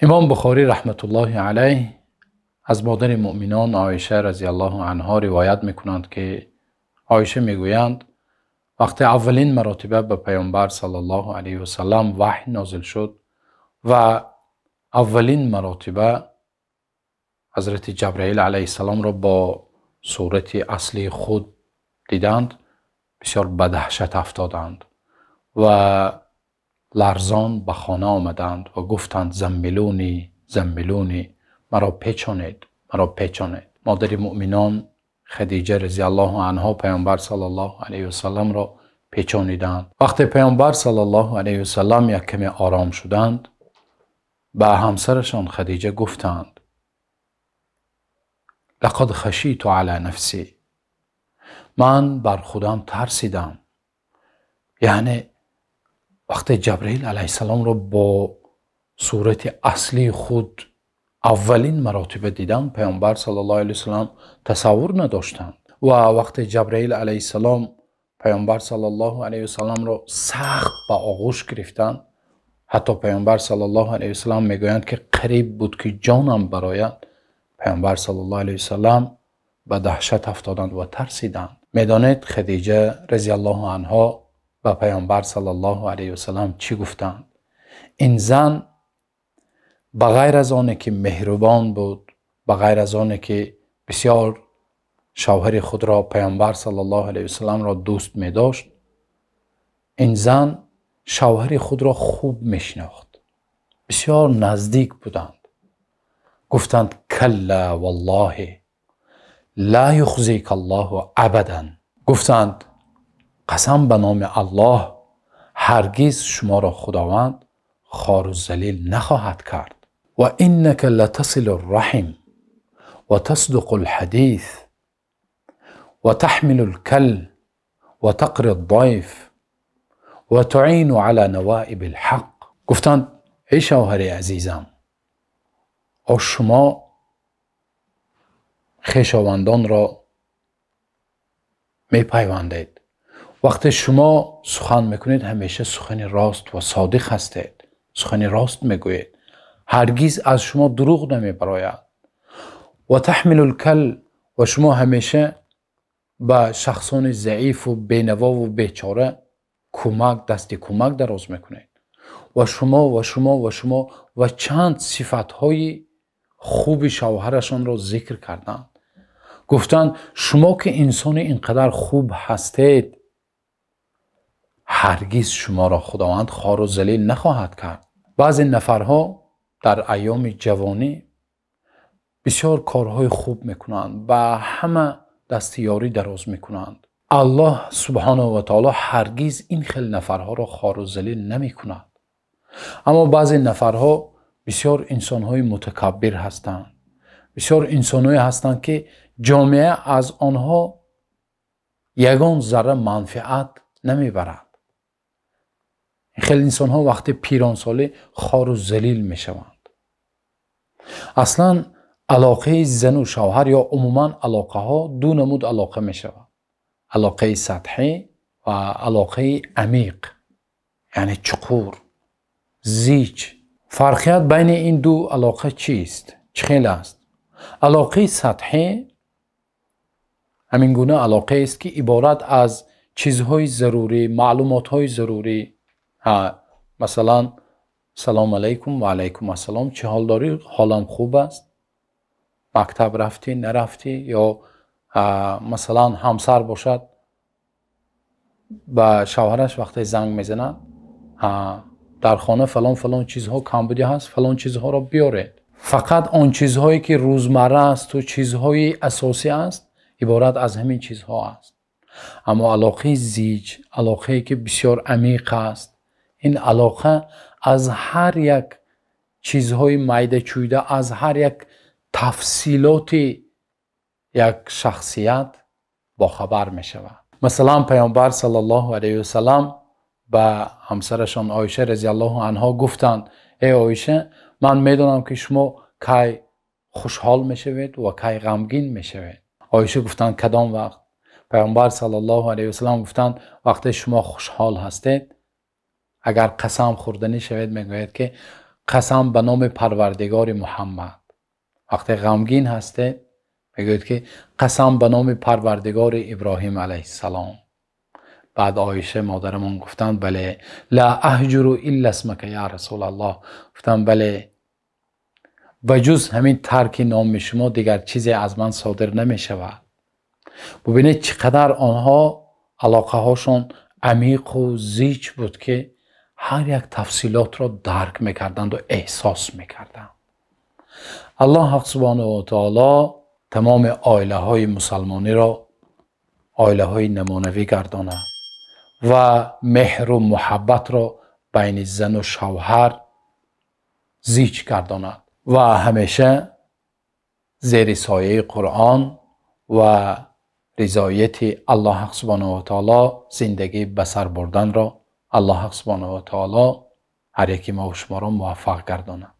Имом Бухорӣ раҳматуллоҳи алайҳ аз модари муъминон Оиша разияллоҳу анҳо ривоят мекунанд, ки Оиша мегӯянд: вақте аввалин маротиба ба Паёмбар саллаллоҳу алайҳи васаллам ваҳй нозил шуд ва аввалин маротиба ҳазрати Ҷабраил алайҳиссаломро бо сурати аслии худ диданд, бисёр ба даҳшат афтоданд ва ларзон ба хона омаданд ва гуфтанд: заммилунӣ, заммилунӣ, маро печонед, маро печонед. Модари муъминон Хадиҷа разияллоҳу анҳо Паёмбар саллаллоҳу алайҳи васалламро печониданд. Вақте Паёмбар саллаллоҳу алайҳи васаллам як каме ором шуданд, ба ҳамсарашон Хадиҷа гуфтанд: лақад хашиту ала нафсӣ, ман бар худам тарсидам. Яъне вақте Ҷабраил алайҳиссаломро бо сурати аслии худ аввалин маротиба дидам, Паёмбар саллаллоҳу алайҳи васаллам тасаввур надоштанд. Ва вақте Ҷабраил алайҳиссалом Паёмбар саллаллоҳу алайҳи васалламро сахт ба оғӯш гирифтанд, ҳатто Паёмбар саллаллоҳу алайҳи васаллам мегӯянд, ки қариб буд ки ҷонам барояд. Паёмбар саллаллоҳу алайҳи васаллам ба даҳшат афтоданд ва тарсиданд. Медонед, Хадиҷа разияллоҳу анҳо ба Паёмбар саллаллоҳу алайҳи васаллам чӣ гуфтанд? Ин зан ба ғайр аз оне ки меҳрубон буд, ба ғайр аз оне ки бисёр шавҳари худро Паёмбар саллаллоҳу алайҳи васалламро дӯст медошт, ин зан шавҳари худро хуб мешинохт, бисёр наздик буданд. Гуфтанд: калла валлоҳи ла юхзика Аллоҳу абадан. Гуфтанд: қасам ба номи Аллоҳ, ҳаргиз шуморо Худованд хору залил нахоҳад кард. Ва иннака латасилу рраҳим ва тасдуқу лҳадис ва таҳмилу лкал ва тақри ддайф ва туъину ала наваиби лҳақ. Гуфтанд: эй шавҳари азизам, о шумо хешовандонро мепайвандед. Вақте шумо сухан мекунед, ҳамеша сухани рост ва содиқ ҳастед, сухани рост мегӯед, ҳаргиз аз шумо дурӯғ намебарояд. Ва таҳмилу лкал, ва шумо ҳамеша ба шахсони заифу бенавову бечора кӯмак, дасти кӯмак дароз мекунед. Ва шумо ва шумо ва шумо ва чанд сифатҳои хуби шавҳарашонро зикр карданд. Гуфтанд: шумо ки инсони инқадар хуб ҳастед, ҳаргиз шуморо Худованд хору залил нахоҳад кард. Баъзе нафарҳо дар айёми ҷавонӣ бисёр корҳои хуб мекунанд, ба ҳама дасти ёрӣ дароз мекунанд. Аллоҳ субҳонаҳу ва таоло ҳаргиз ин хел нафарҳоро хору залил намекунад. Аммо баъзе нафарҳо бисёр инсонҳои мутакаббир ҳастанд, бисёр инсонҳое ҳастанд, ки ҷомеа аз онҳо ягон зарра манфиат намебарад. Ин хел инсонҳо вақти пиронсолӣ хору залил мешаванд. Аслан алоқаи зану шавҳар ё умуман алоқаҳо ду намуд алоқа мешавад: алоқаи сатҳӣ ва алоқаи амиқ, яъне чуқур, зич. Фарқият байни ин ду алоқа чист? Чӣ хел аст? Алоқаи сатҳӣ ҳамин гуна алоқаест, ки иборат аз чизҳои зарурӣ, маълумотҳои зарурӣ. Масалан, салом алайкум ва алайкум ассалом, чӣ ҳол дорӣ? Ҳолам хуб аст. Мактаб рафтӣ, нарафтӣ? Ё масалан ҳамсар бошад, ба шавҳараш вақте занг мезанад: дар хона фалон фалон чизҳо камбудӣ ҳаст, фалон чизҳоро биёред. Фақат он чизҳое ки рӯзмарра асту чизҳои асосӣ аст, иборат аз ҳамин чизҳо аст. Аммо алоқаи зич, алоқае ки бисёр амиқ аст, ин алоқа аз ҳар як чизҳои майдачӯйда, аз ҳар як тафсилоти як шахсият бохабар мешавад. Масалан, Паёмбар саллаллоҳу алайҳи васаллам ба ҳамсарашон Оиша разияллоҳу анҳо гуфтанд: эй Оиша, ман медонам, ки шумо кай хушҳол мешавед ва кай ғамгин мешавед. Оиша гуфтанд: кадом вақт? Паёмбар саллаллоҳу алайҳи васаллам гуфтанд: вақте шумо хушҳол ҳастед, агар қасам хӯрданӣ шавед, мегӯяд, ки қасам ба номи Парвардигори Муҳаммад. Вақте ғамгин ҳастед, мегӯед ки қасам ба номи Парвардигори Иброҳим алайҳиссалом. Баъд Оиша модарамон гуфтанд: бале, ла аҳҷуру илла исмака ё Расулаллоҳ. Гуфтанд: бале, ба ҷуз ҳамин тарки номи шумо дигар чизе аз ман содир намешавад. Бубинед, чӣ қадар онҳо алоқаҳошон амиқу зич буд, ки ҳар як тафсилотро дарк мекарданд ва эҳсос мекарданд. Аллоҳ субҳонаҳу ва таоло тамоми оилаҳои мусалмониро оилаҳои намунавӣ гардонад ва меҳру муҳаббатро байни зану шавҳар зич гардонад ва ҳамеша зери сояи Қуръон ва ризояти Аллоҳ субҳонаҳу ва таоло зиндагӣ ба сар бурданро Аллоҳ субҳонаҳу ва таоло ҳар яки мо шуморо муваффақ гардонад.